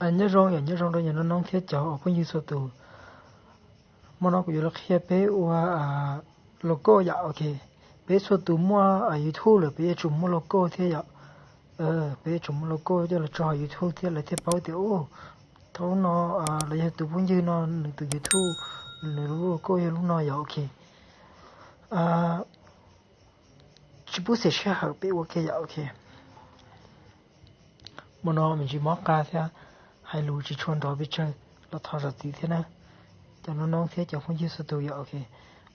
Nyob zoo yom, nyob zoo rau yog noob noob thiab cov phooj ywg txhua tus. Hmo no kuv yuav los qhia peb ua logo yom, ok. Peb txhua tus muaj YouTube lawm peb yuav tsum muaj logo thiab yom. Peb yuav tsum muaj logo coj los tso hauv YouTube thiab lawv thiaj paub tias, u, thaum no los yog tus phooj ywg no nws tus YouTube, nws lub logo yog lub no yom, ok. Tsis pub xes sij hawm peb ua kiag yom, ok. Hmo no me ntsis mob qa thiab hais lus tsis tshua nrov pes tsawg los thov zam txim thiab na. Cov noob noob thiab cov phooj ywg txhua tus yom, ok.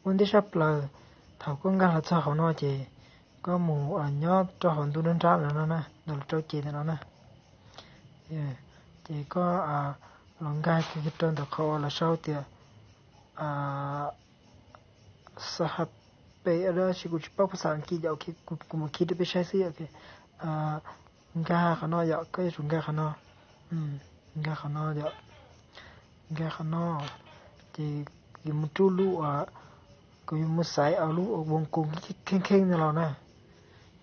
Ua ntej sab plaws, thaum koj nkag los txog hauv no ces koj mus nyob rau hauv ntu nruab nrab no na, ntawm rau ces ntawm no na. Ces koj los nkag kiag rau ntawm qhov uas lawv sau tias xa ha pe dab tsi kuv tsis paub phas xas Askiv yom, ok, kuv mus khi rau peb saib xwb yom, ok. Nkag qhov no yom, koj yuav tsum nkag qhov no, nkag qhov no yom, nkag qhov no, ces yuav mus rub lub uas, kuv yuav mus xaiv ua lub uas voos koos kheej kheej no los na,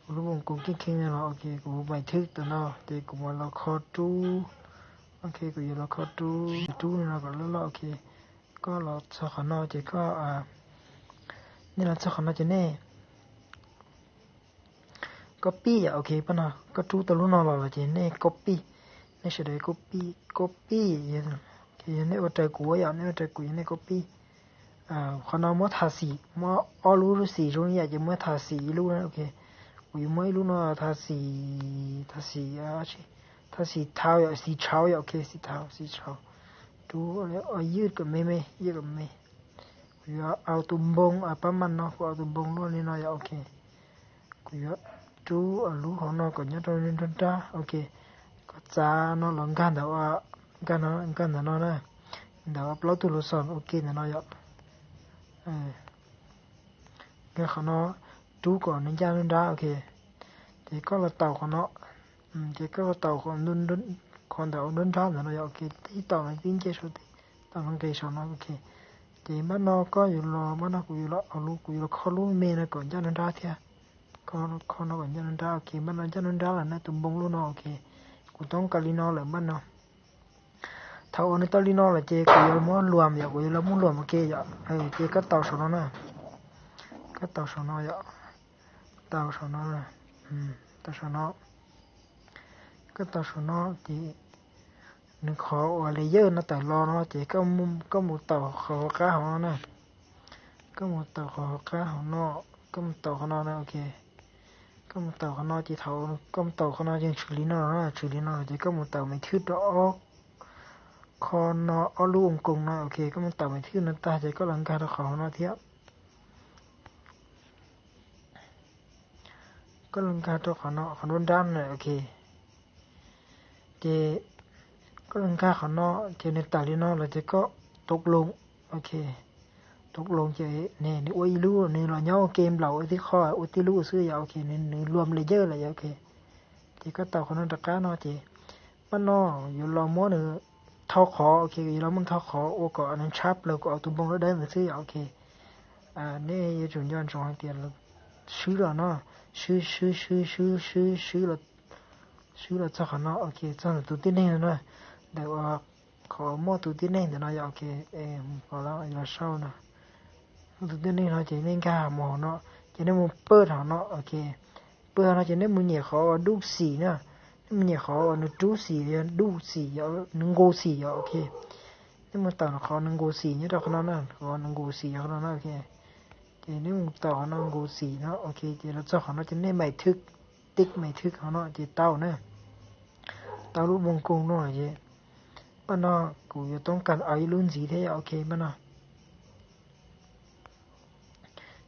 ua lub voos koos kheej kheej no los, ok, kuv mus maim thwb tam no ces kuv mam los kho rub, ok, kuv yuav los kho rub, rub no kom loj loj, ok. Koj los txog qhov no ces koj, nej los txog qhov no ces nej copy yom, ok, pab no koj rub tau lub no los los ces nej copy, nej sawv daws copy, copy, yog nej ua raws kuv yom, nej ua raws kuv yog nej copy. Qhov no muab tha xim, muab ob lub xim zoo ib yam ces muab tha xim ib lub na, ok. Kuv yuav muab ib lub no tha xim, tha xim, tha xim thaum yom, xim tshauv yom, ok, xim thaum, xim tshauv. Rub ywj kom me me, ywj kom me. Kuv yuav au tus npoo, pab maj no kuv au tus npoo luaj li no yom, ok. Kuv yuav rub lub hauv no kom nyob rau nruab nrab, ok. Koj txav no los nkag ntawm, nkag ntawm no na, ntawm plaub tug lus xos, ok, ntawm no yom. Nkag qhov no, rub kom nws ncaj nruab nrab, ok. Ces koj los taus qhov no, ces koj los taus qhov ntawm nruab nrab ntawm no yom, ok, tib taus no tib nce saum, tib taus no nqis saum no, ok. Ces npaj no koj yuav los, npaj no kuv yuav los, kuv yuav los kho lub me no kom ncaj nruab nrab thiab. Kho no kom ncaj nruab nrab, ok, npaj no ncaj nruab nrab lawm na, tus npoo lub no, ok. Kuv toob kas li no lawm npaj no. Thaum uas nws tau li no lawm ces kuv yuav muab luam yom, kuv yuav los muab luam ua ke yom, ces koj taus saum no na. Koj taus saum no yom, taus saum no, taus saum no. Koj taus saum no ces nws qhov uas layer no tawm los no ces koj mus taus qhov hauv qab hauv no na. Koj mus taus qhov hauv qab hauv no, koj mus taus qhov no na, ok. Koj mus taus qhov no ces thaum koj mus taus qhov no ces tshwm li no na, tshwm li no ces koj mus taus me thwb rau ob, qhov no ob lub voos koos no, ok, koj mus taus me thwb no tag ces koj los nkag rau qhov hauv no thiab. Koj los nkag rau qhov no, qhov nruab nrab no, ok. Ces koj los nkag qhov no ces nws tawm li no los ces koj tus loos, ok, tus loos ces nws ua ib lub, nws los nyob ua ke nplaum ua tib qho, ua tib lub xwb yom, ok, nws luam layer lawm yom, ok. Ces koj taus qhov no rov qab no ces npaj no yuav los muab nws thau qhov, ok, yuav los muab nws thau qhov ua kom nws tshab plaws kom tus npoo dawb dawb ntawd xwb yom, ok. Nej yuav tsum nco ntsoov hais tias swb los no, swb swb swb swb swb swb los txog qhov no, ok, txog ntawm tus tib neeg no na, ntawm qhov muaj tus tib neeg ntawm no yom, ok, qhov yuav los sau no, muaj tus tib neeg no ces nej nkag mus hauv no, ces nej mus pawj hauv no, ok. Pawj hauv no ces nej mus nyem qhov uas duj xim na, nej mus nyem qhov uas nws rub xim, yog duj xim yom, nws nqus xim yom, ok. Nej mus taus qhov nws nqus xim nyob rau qhov no na, qhov nws nqus xim yog qhov no na, ok. Ces nej mus taus qhov no nqus xim no, ok, ces los txog qhov no ces nej maim thwb, tiv maim thwb qhov no ces tau na. Tau lub voos koos no ces npaj no kuv yuav toob kas ib lub ntxiv thiab yom, ok, npaj no.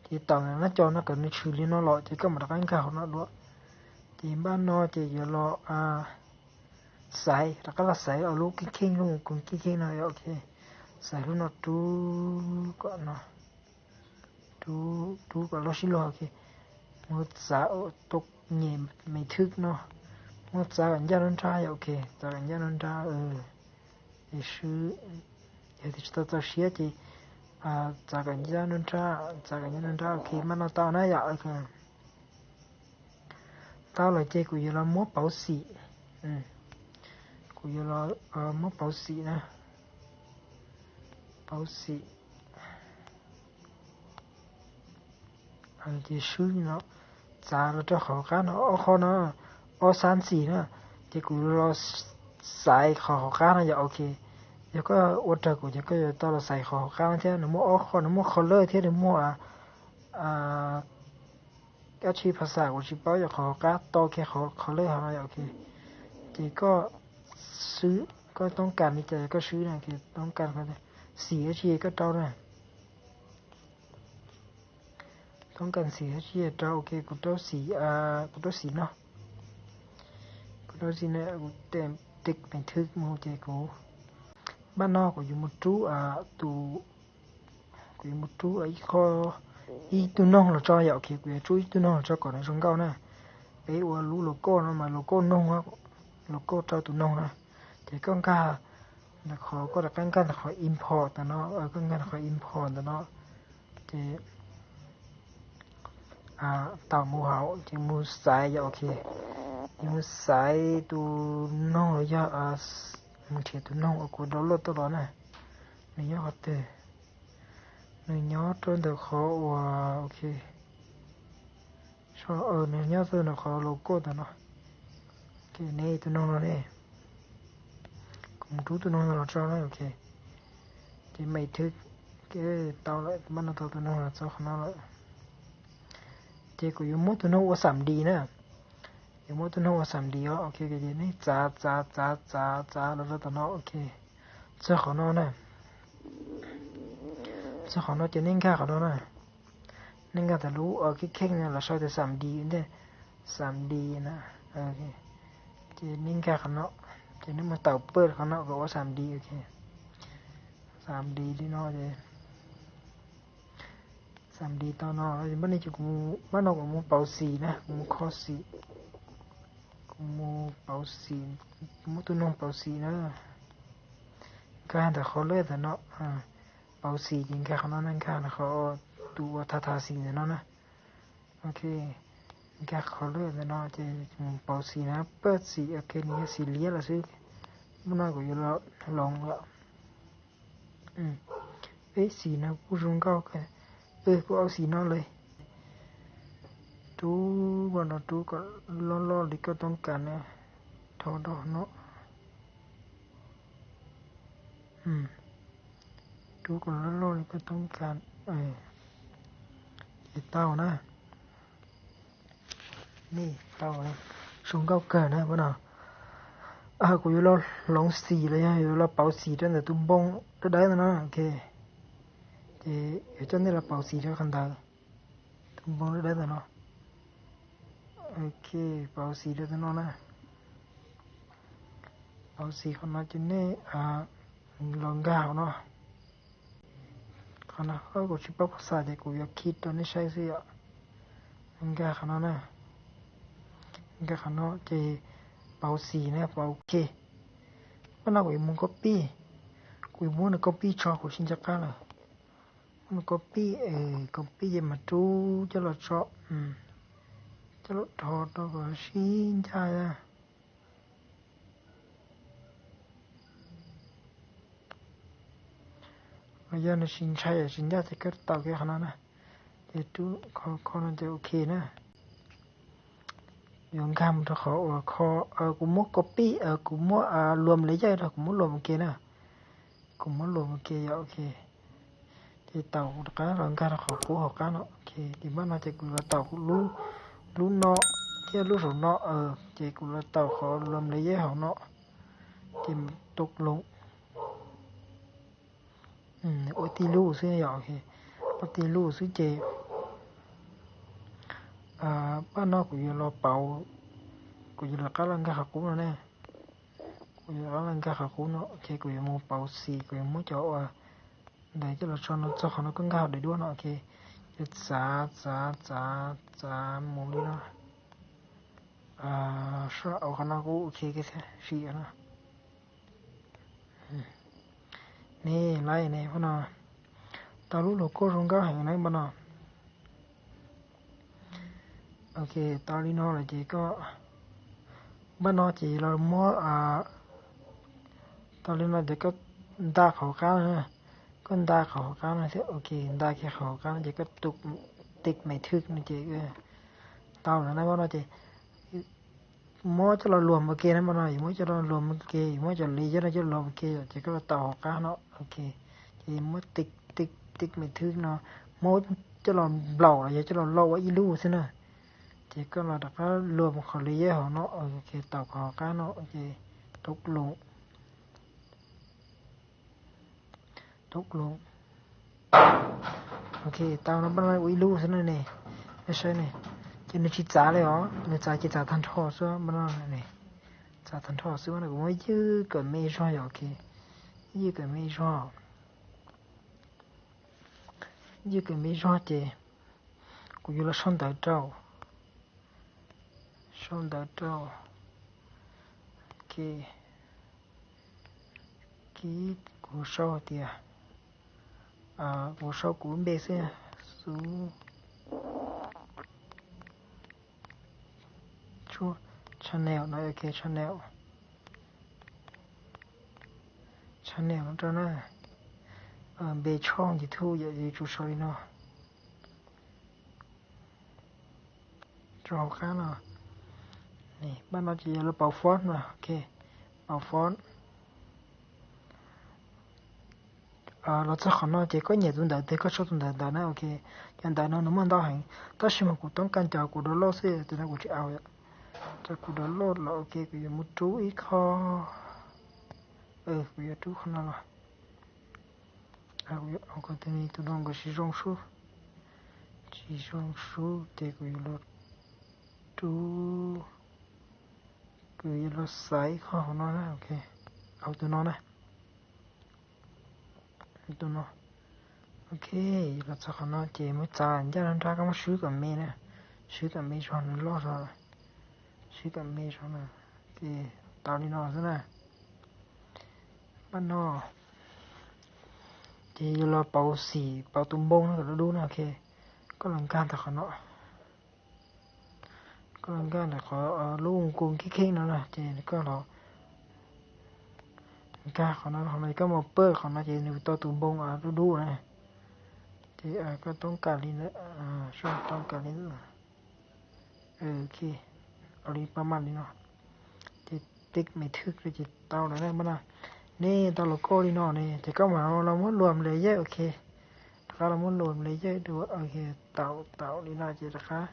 Ces taus nab co no kom nws tshwm li no los ces koj mam rov qab nkag hauv no dua. Ces npaj no ces yuav los xaiv, rov qab los xaiv lub keeb kheej, lub voos koos keeb kheej no, ok. Xaiv lub no rub kom no, rub kom loj sib luag, ok. Mus txav tus nyem me thwb no, mus txav kom ncaj nruab nrab, ok, txav kom ncaj nruab nrab, es swb, yog tias tsis tau txaus siab ces txav kom ncaj nruab nrab, txav kom ncaj nruab nrab, ok, npaj no tau na yom. Tau lawm ces kuv yuav los muab pauv xim, kuv Kuv yuav los muab pauv xim na, pauv xim. Ces swb no, txav los rau qhov hauv qab no ob qho no, ob xab xim na. Ces kuv los xaiv qhov hauv qab no yom, ok. Yog koj ua raws kuv ces koj yuav tau los xaiv qhov hauv qab no thiab, nws muaj ob qho, nws muaj color thiab nws muaj dab tsi phas xas kuv tsis paub, yog qhov hauv qab to kiag qhov color hauv no yom, ok. Ces koj swb, koj toob kas li cas koj swb na, toob kas xim dab tsi koj rau na. Toob kas xim dab tsi rau, ok, kuv rau xim, kuv rau xim no. Kuv rau xim no, kuv tes peem thwb mus ces kuv, npaj no kuv yuav mus rub tus, kuv yuav mus rub ib qho, ib tug noog los tso yom, ok, kuv yuav rub ib tug noog los tso kom nws zoo nkauj na. Peb ua lub logo no mas logo noog, logo rau tus noog na. Ces koj nkag ntawm qhov, koj rov qab nkag ntawm qhov import ntawm no, koj nkag ntawm qhov import ntawm no. Ces tau mus hauv ces mus xaiv yom, ok. Ces mus xaiv tus noog los yog mus nrhiav tus noog uas kuv download tuaj los na. Nws nyob qhov twg? Nws nyob rau ntawm qhov uas, ok, nws nyob rau ntawm qhov logo ntawm no. Ces neb tus noog no ne, kuv mus rub tus noog no los tso na, ok. Ces meem thwb, tau lawm, npaj no tau tus noog los txog qhov no lawm. Ces kuv yuav muab tus noog ua xam dis na. Yuav muab tus noog ua xam dis os, ok, ces nej txav txav txav txav txav los rau tom no, ok. Txog qhov no na, txog qhov no ces nej nkag qhov no na. Nej nkag ntawm lub kheej kheej no los sau tias xam dis ntej, xam dis na. Ces nej nkag qhov no, ces nej mus tau pawj qhov no kom ua xam dis, ok. Xam dis li no ces, xam dis tau no, npaj no ces kuv, npaj no kuv mus pauv xim na, kuv mus kho xim, kuv mus pauv xim, kuv muab tus noog pauv xim na. Nkag ntawm qhov lej ntawm no, pauv xim ces nkag qhov no na, nkag ntawm qhov tus uas tha tha xim ntawm no na. Ok, nkag qhov lej ntawm no ces mus pauv xim na, pawj xim, ok, nws yog xim liab los xwb, npaj no kuv yuav los hloov lawm. Peb xim no kuj zoo nkauj kawg, kuj auv xim no li. Rub kom no, rub kom loj loj li koj toob kas na, rho rau no. Rub kom loj loj li koj toob kas. Ces tau na. Tau, zoo nkauj kawg na, npaj no. Kuv yuav los hloov xim los yog yuav los pauv xim rau ntawm tus npoo dawb dawb ntawm no, ok. Ces yuav coj nej los pauv xim rau qhov ntawd, tus npoo dawb dawb ntawm no. Ok, pauv xim rau tus no na. Pauv xim qhov no ces nej los nkag qhov no. Qhov no kuv tsis paub phas xas ces kuv yuav khij rau nej saib xwb yom. Nkag qhov no na. Nkag qhov no ces pauv xim na, pauv ok. Npaj no kuv yuav mus copy, kuv yuav muab nws copy tso, kuv tsis nco qab lawm. Muab nws copy, copy ces mam rub coj los tso, coj los rho rau kom sib ncaj. Los yog nws tsis ntshai, tsis ncaj ces koj tau kiag qhov no na. Ces rub kho no ces ok na. Yuav nkag mus rau qhov uas kho, kuv muab copy, kuv muab luam lawv yaij rau, kuv muab luam ua ke na. Kuv muab luam ua ke yom, ok. Ces tau kuv rov qab los nkag rau qhov qub hauv qab no, ok. Ces npaj no ces kuv los tau kuv lub no thiab lub saum no, ces kuv los tau qhov luam lawv yaij hauv no. Ces tus lub ua tib lub xwb yom, ua tib lub xwb ces npaj no kuv yuav los pauv, kuv yuav los qab los nkag qhov qub no ne. Kuv yuav los nkag qhov qub no, ok, kuv yuav mus pauv xim, kuv yuav muab cov uas ntawd coj los tso no txog qhov no koj nkag daim duab no, ok. Ces txav txav txav txav mus li no. Sab au qhov no kuj ok thiab, sim no. Ne, laib ne, npaj no tau lub logo zoo nkauj heev na npaj no. Ok, tau li no lawm ces koj, npaj no ces los muab Tau li no ces koj nta qhov hauv qab no, koj nta qhov hauv qab no thiab, ok, nta kiag qhov hauv qab no ces koj tus tic mày thước no ces tau lawm na. Pab no ces muab coj los luam ua ke na, pab no yus muab coj los luam ua ke, yus muab cov layer no coj los luam ua ke ces koj los tau hauv qab no, ok. Ces muab tic tic tic mày thước no, muab coj los nplaum los yog coj los lo ua ib lub xwb na. Ces koj los rov qab luam qhov layer hauv no, ok, tau qhov hauv qab no, ok, tau lus, tau lus. Ok, tau no pab no ua ib lub xwb na ne. Nej saib ne, ces nws tsis txav li os, nws txav ces txav tag nrho xwb pab no ne. Txav tag nrho xwb pab no, kuv muab ywj kom me zog yom, ok. Ywj kom me zog, ywj kom me zog ces kuv yuav los sau ntawv rau, sau ntawv rau, ok. Kib, kuv sau hais tias, kuv sau kuv npe xwb, Xub Tshuaj channel no, ok, channel, channel no rau na. Npe tshooj YouTube yom, yuav tsum sau li no. Rau hauv qab no, pab no ces yog lub pauv font no, ok, pauv font. Los txog qhov no ces koj nyiam tus ntawv twg koj sau tus ntawv ntawd na, ok. Cov ntawv no nws muaj ntau heev, tab sis mas kuv toob kas cov kuv download xwb, tus no kuv tsis au yom. Cov kuv download los, ok, kuv yuav mus rub ib qho, kuv yuav rub qhov no los. Tus no nkawd tsis zoo sub, tsis zoo sub ces kuv yuav los rub, kuv yuav los xaiv ib qho hauv no na, ok, au tus no na. Tus no, ok, los txog qhov no ces muab txav ncaj nrag, koj muab swb kom me na, swb kom me zog, nws loj zog, swb kom me zog na, ok, tau li no xwb na. Pab no ces yuav los pauv xim, pauv tus npoo no kom dub dub na, ok, koj los nkag ntawm qhov no, koj los nkag ntawm qhov lub nkus kheej kheej no na, ces koj los nkag qhov no, qhov no koj mus pawj qhov no ces nws tau tus npoo dub dub na. Ces koj toob kas li ntawd, toob kas li ntawd, ok, ua li pab mam li no. Ces tic mày thước ces tau lawm na pab no. Nej tau logo li no ne ces koj mam los muab luam layer, ok. Rov qab los muab luam layer dua, ok, tau, tau li no ces rov qab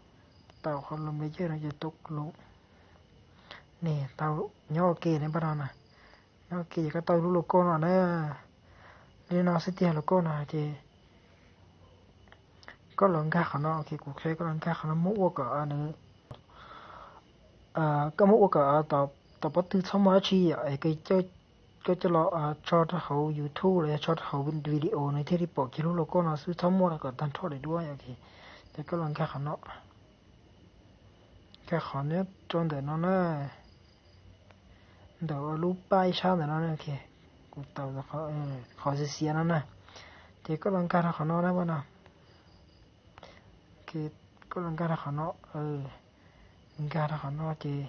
tau qhov luam layer no ces tau lus. Ne tau, nyob ua ke ne pab no na. Nyob ua ke ces koj tau lub logo no na. Li no xwb tiag, logo no ces koj los nkag qhov no, ok, kuv qhia koj los nkag qhov no muab ua kom nws, koj muab ua kom tom pob tw txhob muaj dab tsi yom, es koj coj los tso rau hauv YouTube los yog tso rau hauv video nws thiaj li pom kiag lub logo no xwb, txhob muaj kom tag nrho daim duab, ok. Ces koj los nkag qhov no, nkag qhov nyob rau ntawm no na, ntawm lub paj ib sab ntawm no, ok. Kuv tau qhov xiav xiav no na, ces koj los nkag rau qhov no na pab no. Koj los nkag rau qhov no, nkag rau qhov no ces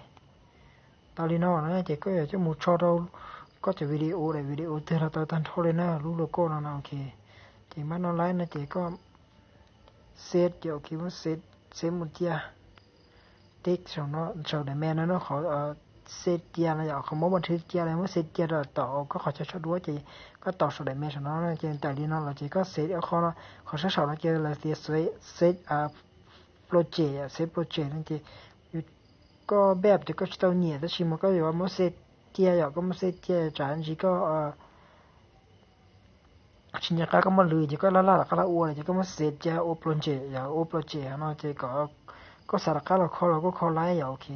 tau li no na, ces koj yuav coj mus tso rau koj cov video, daim video twg los tau tag nrho li na, lub logo no no, ok. Ces pab no laib no ces koj save, ces ok, muab save, save mus cia. Tic saum no, saum daim me no, qhov save cia no yom, qhov muab npaj nthwv cia no muab save cia rau tom koj qhov chaw tso duab ces koj tau saum daim me saum no ces tawm li no los ces koj save qhov no, qhov sab saum no ces lawv tias save project, save project no ces koj npaj ces koj tsis tau nyiam tab sis mas koj yuav muab save cia yom, koj muab save cia tsam ntsis koj tsis nco qab koj muab lwv ces koj laj laj rov qab los ua lawm ces koj muab save cia ua project yom, ua project no ces kom koj xav rov qab los kho los koj kho laib yom, ok.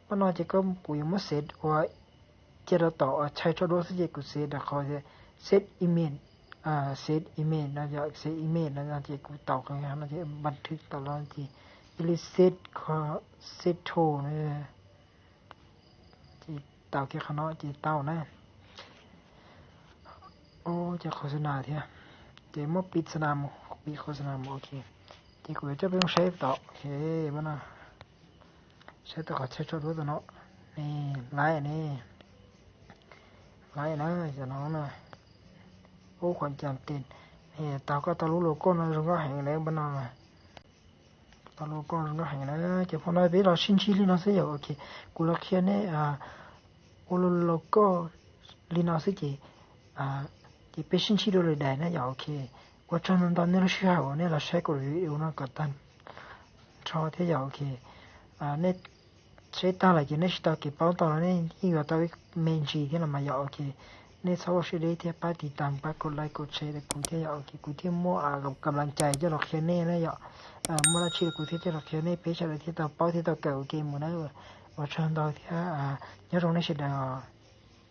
Pab no ces kuv yuav muab save ua cia rau tom chaw tso duab xwb ces kuv save rau qhov save image, save image no yom, save image no ces kuv tau qhov no ces npaj nthwv tau los ces cia li save, save to na. Ces tau kiag qhov no ces tau na. Ces qhov xas nas thiab, ces muab piv xas nas mus, piv qhov xas nas mus, ok. Ces kuv yuav coj peb mus saib tom, ok, pab no, saib tom qhov chaw tso duab tom no, ne, laib ne, na, cov no na, ub qhuam cas tes, tau koj tau lub logo no zoo nkauj heev na, npaj no, tau logo zoo nkauj heev na. Ces phone no peb los sib ntsib li no xwb yom, ok. Kuv los qhia nej ua logo li no xwb ces, ces peb sib ntsib dua lwm daim na yom, ok. Ua tsaug ntau ntau nej lub sij hawm uas nej los saib kuv review no kom tag nrho thiab yom, ok. Nej saib tag lawm ces nej tsis tau kev paub tau los nej yeej yuav tau ib me ntsis thiab los mas yom, ok. Nej txhob ua siab deb thiab pab tiv tas pab kom like kom share rau kuv thiab yom, ok. Kuv thiaj muaj kam laj cai coj los qhia nej na yom. Muaj dab tsi los kuv thiaj coj los qhia nej, peb sawv daws thiaj tau paub thiab tau kawm ua ke mus na. Ua tsaug ntau thiab nyob zoo nej sawv daws.